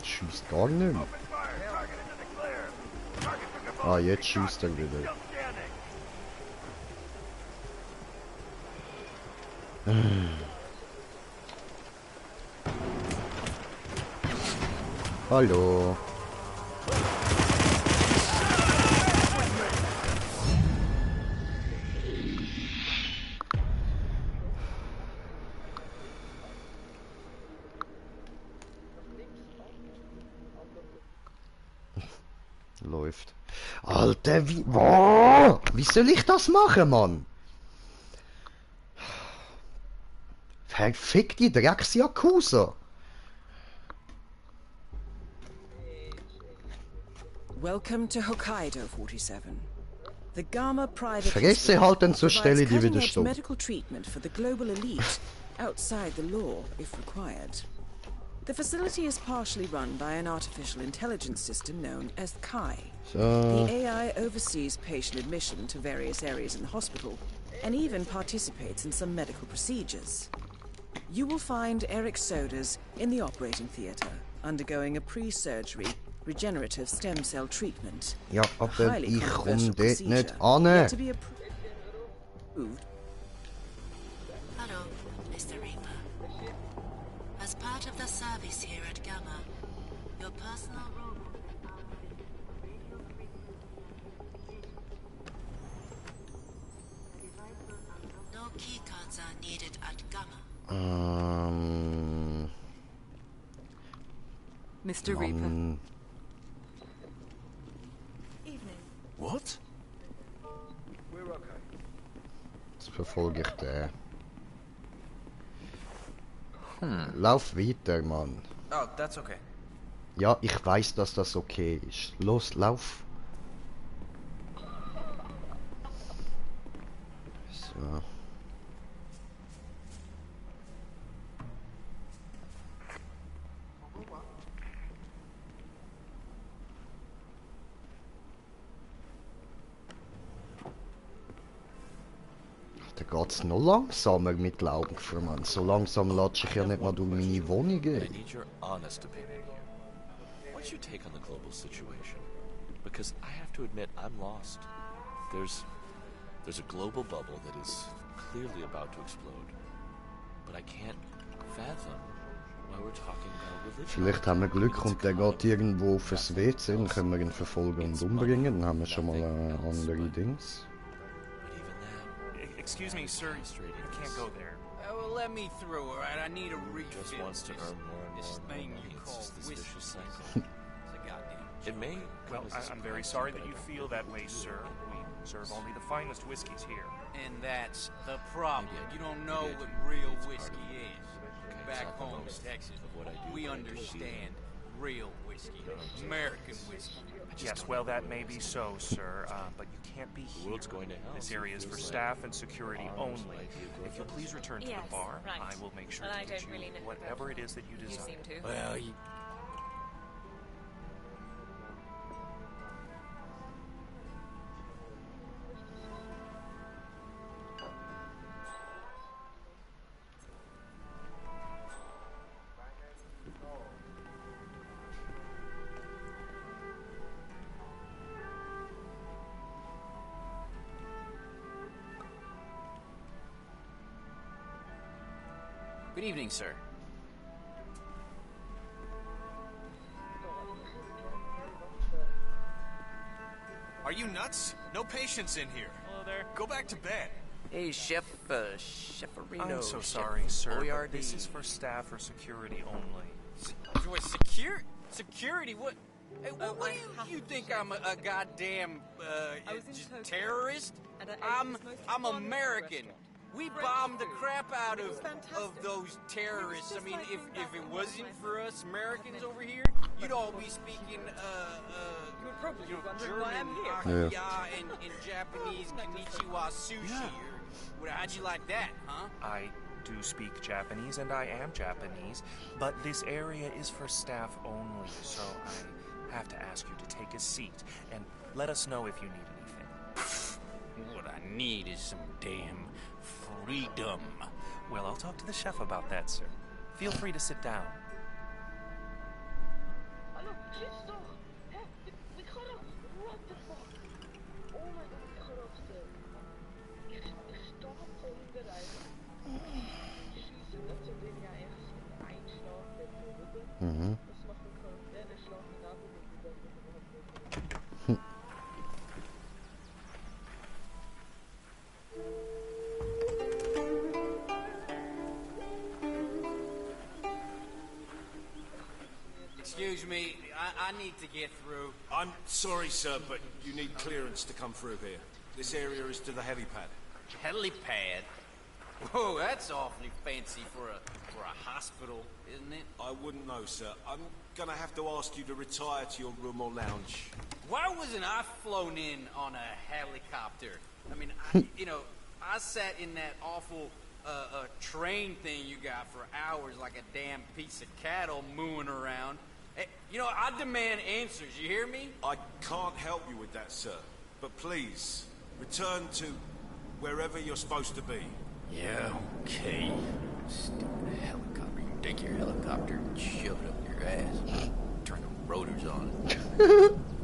Schießt gar nicht mehr. Ah, jetzt schießt er wieder. Hallo. Läuft. Alter, wie... Oh, wie soll ich das machen, Mann? Verfick die Drecks-Yakuza. Welcome to Hokkaido, 47. The Gamma Private Fresse halten, so stelle die wieder stumm. medical treatment for the global elite outside the law, if required. The facility is partially run by an artificial intelligence system known as Kai. The AI oversees patient admission to various areas in the hospital and even participates in some medical procedures. You will find Eric Sodas in the operating theatre, undergoing a pre-surgery regenerative stem cell treatment. Ja, aber ich komm dort nicht an. Hello, Mr. Reaper. As part of the service here at Gamma, your personal robot... No keycards are needed at Gamma. Mr. Reaper. What? Jetzt verfolge ich den. Lauf weiter, Mann. Oh, that's okay. Ja, ich weiß, dass das okay ist. Los, lauf. So. Da geht's noch langsamer mit Laufen, Mann. So langsam latsche ich ja nicht mal durch meine Wohnung. I need your honest opinion here. What's your take on the global situation? Because I have to admit, I'm lost. There's a global bubble that is clearly about to explode, but I can't fathom why we're talking about religion. Vielleicht haben wir Glück und der geht irgendwo auf das WC, dann können wir ihn verfolgen und umbringen. Dann haben wir schon mal andere Dings. Excuse me, sir. You can't go there. Well, let me through, all right? I need a refill. Just wants to earn more and This more thing money. you It's call just this whiskey. vicious cycle. It's a goddamn It may Well, come as a I'm very sorry surprise, that you but feel that way, sir. We serve only the finest whiskeys here. And that's the problem. Maybe I You don't maybe know I what do. real It's part whiskey of it. is. Okay, Back it's not the home in most Texas, of what I do, we but I do understand real whiskey. You know what I'm saying? American whiskey. Yes, well, that may be so, sir, but you can't be here. world's going to hell, This so it area is for feels staff like and security arms only. might be a good If you'll please return to Yes, the bar, right. I will make sure Well, I to get don't you really know whatever it is that you You desire. seem to. Well, you... Good evening, sir. Are you nuts? No patients in here. Hello there. Go back to bed. Hey, Chef, Chefarino. I'm so Chef sorry, sir, Boyardee. but this is for staff or security only. What, security? What? Hey, what do you think I'm a goddamn terrorist? I'm American. We bombed the crap out of those terrorists. I mean, if it wasn't for us Americans over here, you'd all be speaking German akia and Japanese konnichiwa sushi. Or how'd you like that, huh? I do speak Japanese, and I am Japanese, but this area is for staff only, so I have to ask you to take a seat and let us know if you need anything. What I need is some damn freedom. Well, I'll talk to the chef about that, sir. Feel free to sit down. Mhm. Excuse me, I need to get through. I'm sorry, sir, but you need clearance to come through here. This area is to the helipad. Helipad? Whoa, that's awfully fancy for a hospital, isn't it? I wouldn't know, sir. I'm gonna have to ask you to retire to your room or lounge. Why wasn't I flown in on a helicopter? I mean, I sat in that awful train thing you got for hours like a damn piece of cattle mooing around. Hey, I demand answers, you hear me? I can't help you with that, sir. But please, return to wherever you're supposed to be. Yeah, okay. Stupid helicopter. You take your helicopter and shove it up your ass. Turn the rotors on.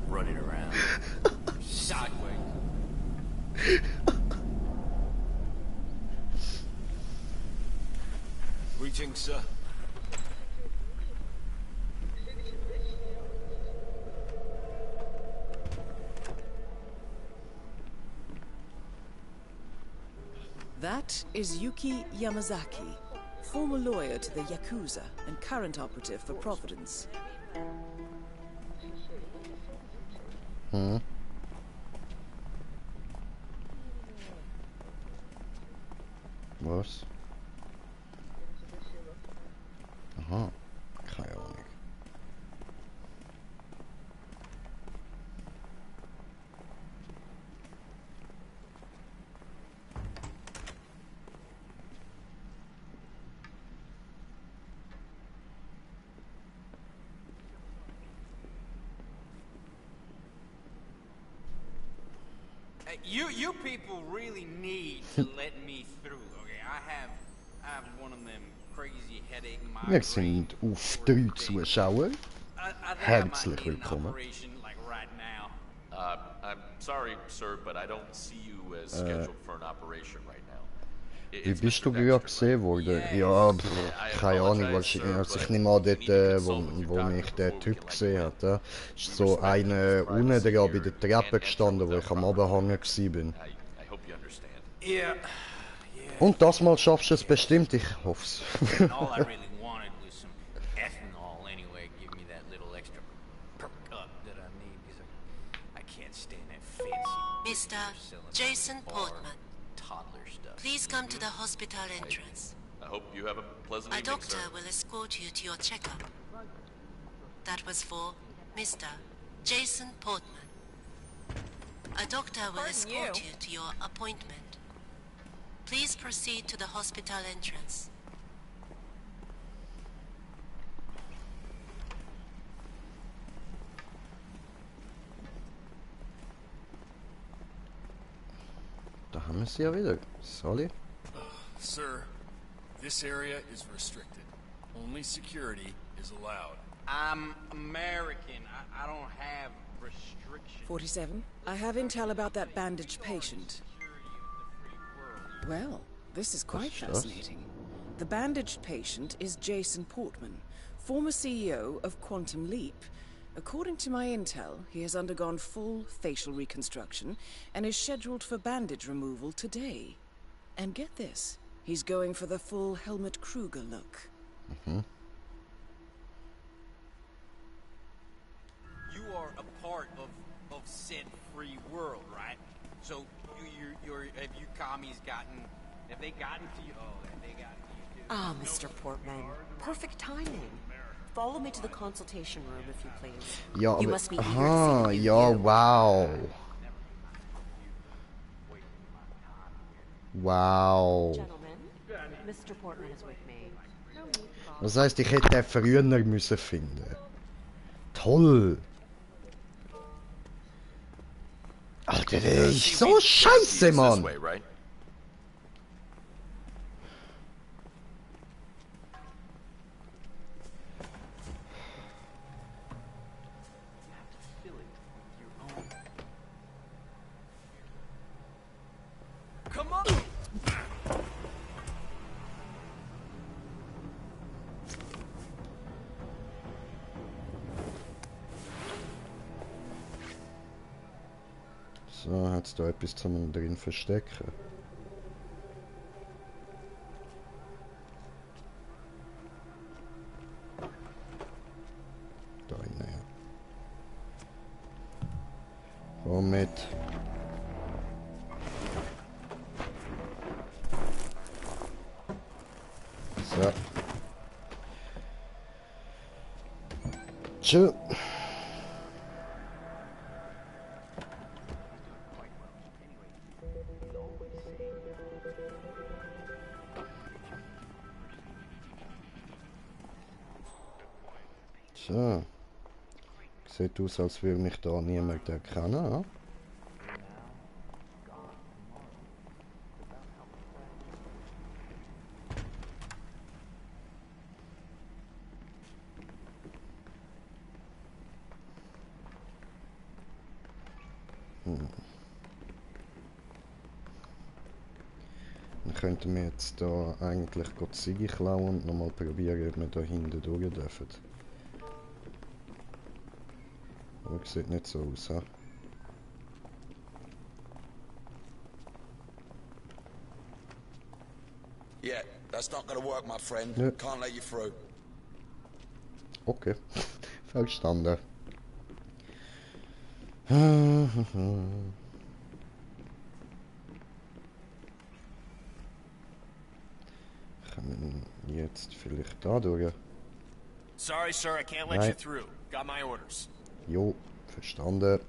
Run it around. Sideways. Greetings, sir. That is Yuki Yamazaki, former lawyer to the Yakuza and current operative for Providence. Was? Aha, keine Ahnung. You people really need to let me through, okay? I have one of them crazy headache migraines. Wir sind auf 3 Zuschauer. Herzlich willkommen. I'm sorry, sir, but I don't see you as scheduled for an operation right now. Wie bist du gerade gesehen worden? Ja, keine Ahnung, wahrscheinlich, also ich nehme an, dort, wo mich der Typ gesehen hat, ist so einer unten dran bei der Treppe gestanden, wo ich am Abhängen war. Und das Mal schaffst du es bestimmt, ich hoffe es. Mr. Jason Portman, please come to the hospital entrance. I hope you have a pleasant evening, A doctor sir. will escort you to your checkup. That was for Mr. Jason Portman. A doctor will escort you to your appointment. Please proceed to the hospital entrance. Da haben wir sie ja wieder. Sorry. Sir, this area is restricted. Only security is allowed. I'm American. I don't have restrictions. 47. I have intel about that bandaged patient. Well, this is quite fascinating. The bandaged patient is Jason Portman, former CEO of Quantum Leap. According to my intel, he has undergone full facial reconstruction and is scheduled for bandage removal today. And get this, he's going for the full Helmut Kruger look. Mhm. You are a part of said free world, right? So have you commies have they gotten to you? Oh, have they gotten to you too? Ah, Mr. Portman. Perfect timing. Follow me to the consultation room, if you please. Ja, You aber... must be eager to see Aha, the new ja, you. wow. Wow. Gentlemen, Mr. Portman is with me. No need for... Das heißt, ich hätte den früher müssen finden. Toll. Alter, der ist so scheiße, Mann. Come on! So, hat's da etwas zum drin verstecken? Da rein, ja. Komm mit. So. Tschö. So. Sieht aus, als würde mich da niemand erkennen. Dann könnten wir jetzt da eigentlich die Ziege klauen und nochmal probieren, ob wir da hinten durch dürfen. Aber sieht nicht so aus, ha? Yeah, that's not gonna work, my friend. Nö. Can't let you through. Okay, verstanden. Kommen jetzt vielleicht da durch? Sorry, sir, I can't let Nein. you through. Got my orders. Jo, verstanden.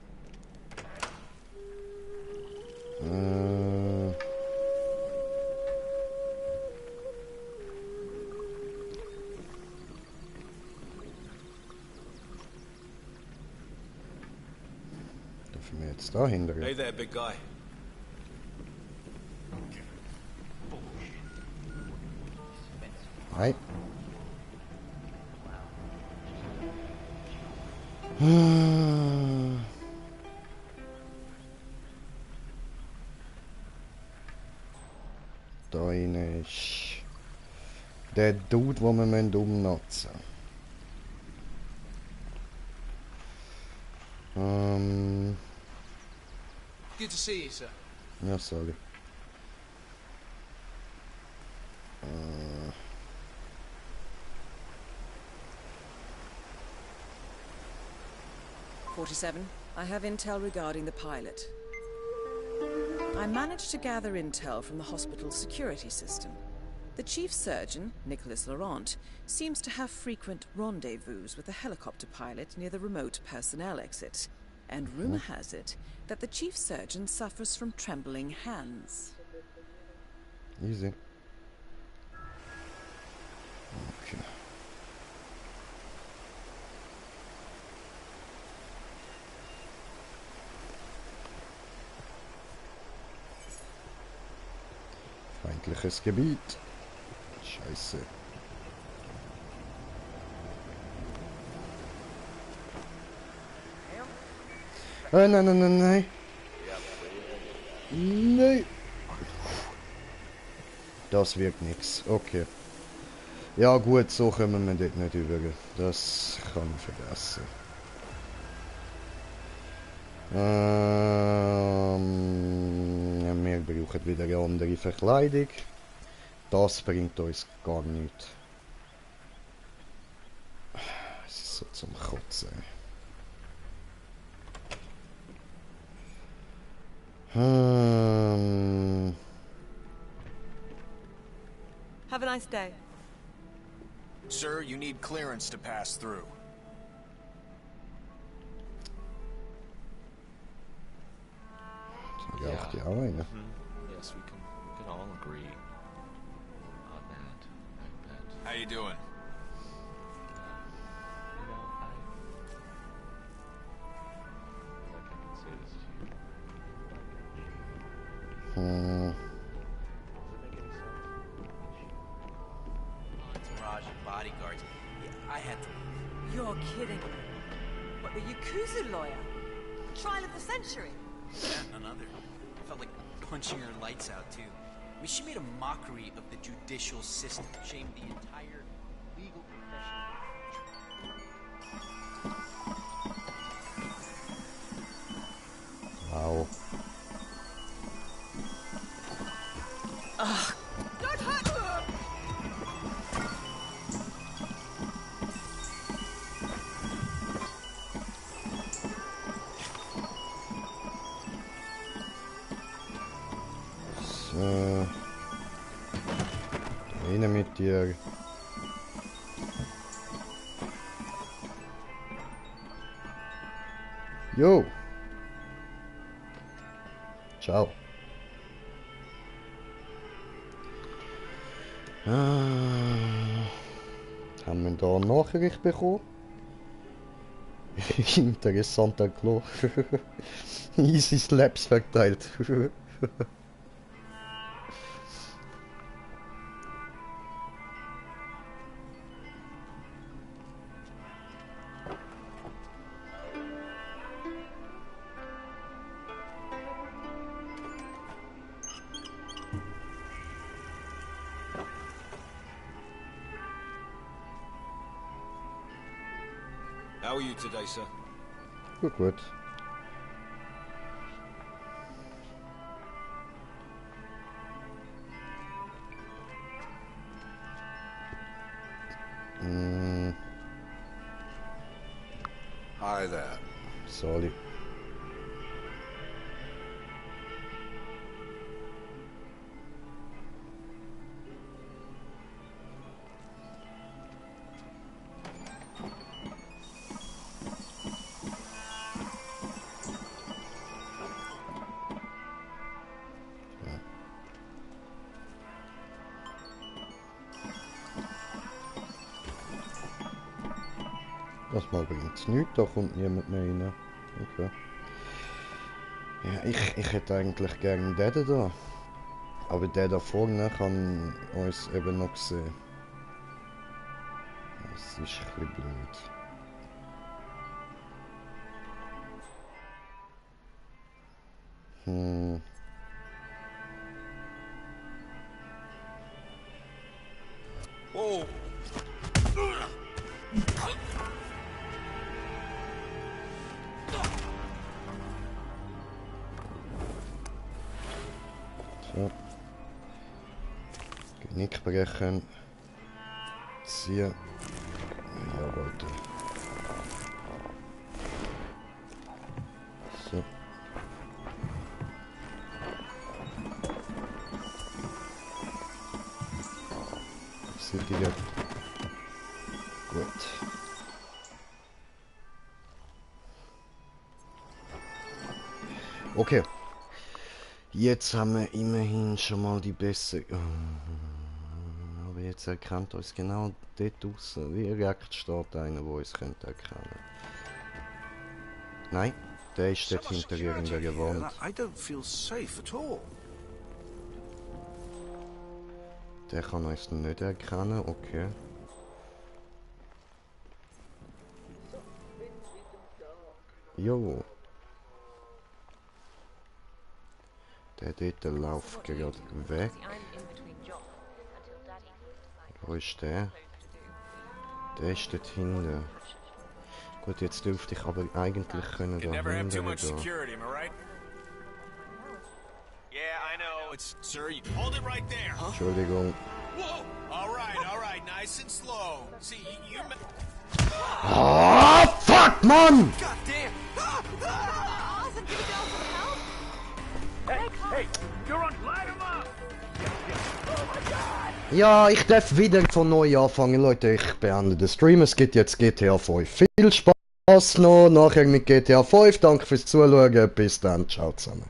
Dürfen wir jetzt da hinter? Hey there, big guy. Nein. Da rein ist der Dude, den wir umnutzen müssen. Good to see you, sir. Ja, sorry. 47, I have intel regarding the pilot. I managed to gather intel from the hospital's security system. The chief surgeon, Nicholas Laurent, seems to have frequent rendezvous with the helicopter pilot near the remote personnel exit. And rumor has it that the chief surgeon suffers from trembling hands. Easy. Okay. Feindliches Gebiet. Scheiße. Nein, nein, nein, nein. Nein. Das wirkt nichts. Okay. Ja gut, so kommen wir dort nicht über. Das kann ich vergessen. Ja, mehr brauchen wieder eine andere Verkleidung. Das bringt uns gar nichts. Es ist so zum Kotzen. Have a nice day. Sir, you need clearance to pass through. Ja, auch die eine. Yes, we can all agree on that, I bet. How you doing? You know, I feel like I can say this to you. Hmm. Entourage and bodyguards. Yeah, I had to. You're kidding. What, the Yakuza lawyer? The trial of the century? Yeah, none other. I felt like punching her lights out, too. I mean, she made a mockery of the judicial system, shamed the entire legal profession. Wow. Ugh. Don't hurt her! So. Rein mit dir. Jo. Ciao. Haben wir da eine Nachricht bekommen? Interessanter Klo. Easy Slaps verteilt. How are you today, sir? Gut, gut. Hi there. Sorry. Das mal bringt's nichts, da kommt niemand mehr rein. Okay. Ja, ich hätte eigentlich gerne den da. Aber der da vorne kann uns eben noch sehen. Das ist ein bisschen blöd. Whoa! So. Genick brechen. Ziehen. Jawohl. So. Sättigen. Gut. Okay. Jetzt haben wir immerhin schon mal die bessere... Aber jetzt erkennt uns genau dort draussen. Wie direkt steht einer, der uns könnte erkennen. Nein, der ist dort hinter irgendeiner Wand. I don't feel safe at all. Der kann uns nicht erkennen, okay. Jo. Der dort läuft gerade weg. Wo ist der? Der ist dort hinten. Gut, jetzt dürfte ich aber eigentlich können da hinten gehen. Yeah, I know. it's... Sir, you hold it right there. Huh? Entschuldigung. Whoa! All right, nice and slow. See, you're... Ah, fuck, Mann! God damn! Arthur, give it some help. Hey, you're on, light him up! Oh my God! Ja, ich darf wieder von neu anfangen, Leute. Ich beende den Stream. Es gibt jetzt GTA 5. Viel Spaß noch nachher mit GTA 5. Danke fürs Zuschauen. Bis dann. Ciao zusammen.